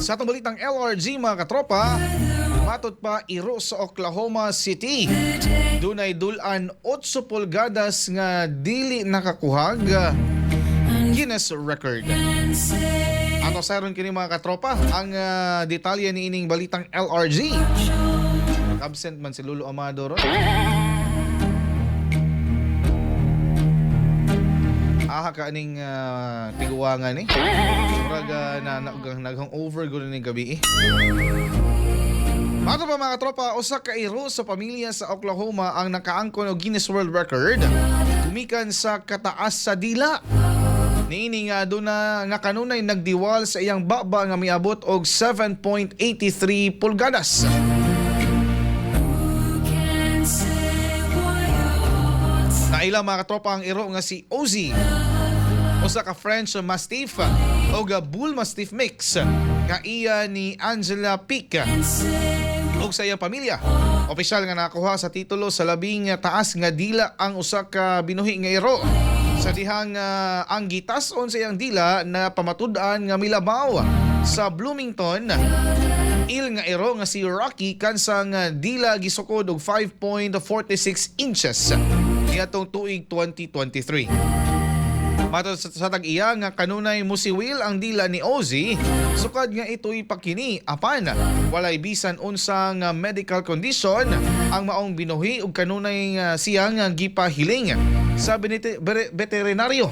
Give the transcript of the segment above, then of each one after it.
Sa atong balitang LRG, mga katropa, matod pa, iro sa Oklahoma City. Dunay dulan 8 pulgadas nga dili nakakuhag Guinness record. Ato saron kini, mga katropa, ang detalye ni ining balitang LRG. Absent man si Lolo Amado ron. Aha ka aning tiguangan eh. Murag na naghang over gud ning gabi eh. Mato pa, mga katropa, usa ka iro sa pamilya sa Oklahoma ang nakaangkon og Guinness World Record gumikan sa kataas sa dila. Niini nga duna nga kanunay nagdiwal sa iyang baba nga miabot og 7.83 pulgadas. Naila, mga katropa, ang iro nga si Ozzy, usa ka French Mastiff o ga Bull Mastiff mix nga iya ni Angela Peak ug sa iyang pamilya. Opisyal nga nakuha sa titulo sa labing taas nga dila ang usa ka binuhi nga iro. Sa dihang ang gitason sa iyang dila na pamatud-an nga milabaw sa Bloomington il nga iro nga si Rocky kansang dila gisukod og 5.46 inches niadtong tuig 2023. Matod sa tag-iya nga kanunay musiwil ang dila ni Ozzy, sukad nga ito'y pakini apan walay bisan unsang medical condition ang maong binuhi ug kanunay siya nga gipahiling sa veterinaryo.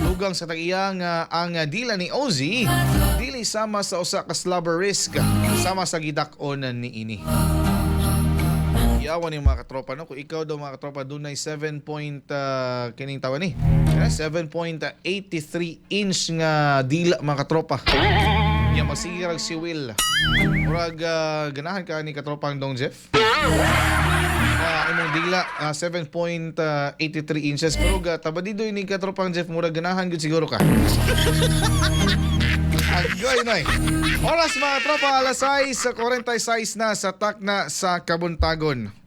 Dugang sa tag-iya nga ang dila ni Ozzy dili sama sa usa ka slobber risk sama sa gidak-on niini. Yawan yung mga katropa, no, kung ikaw daw, mga katropa, dunay 7 point kining tawa ni 7.83 inch nga dila, mga katropa, ya magsige rag siwil, murag ganahan ka ni katropang Dong Jeff na imong dila 7.83 inches, pero ga tabadidoy ni katropang Jeff, murag ganahan gud siguro ka. Agoy noy. Oras, mga tropa, alas 6.46 na sa takna sa kabuntagon.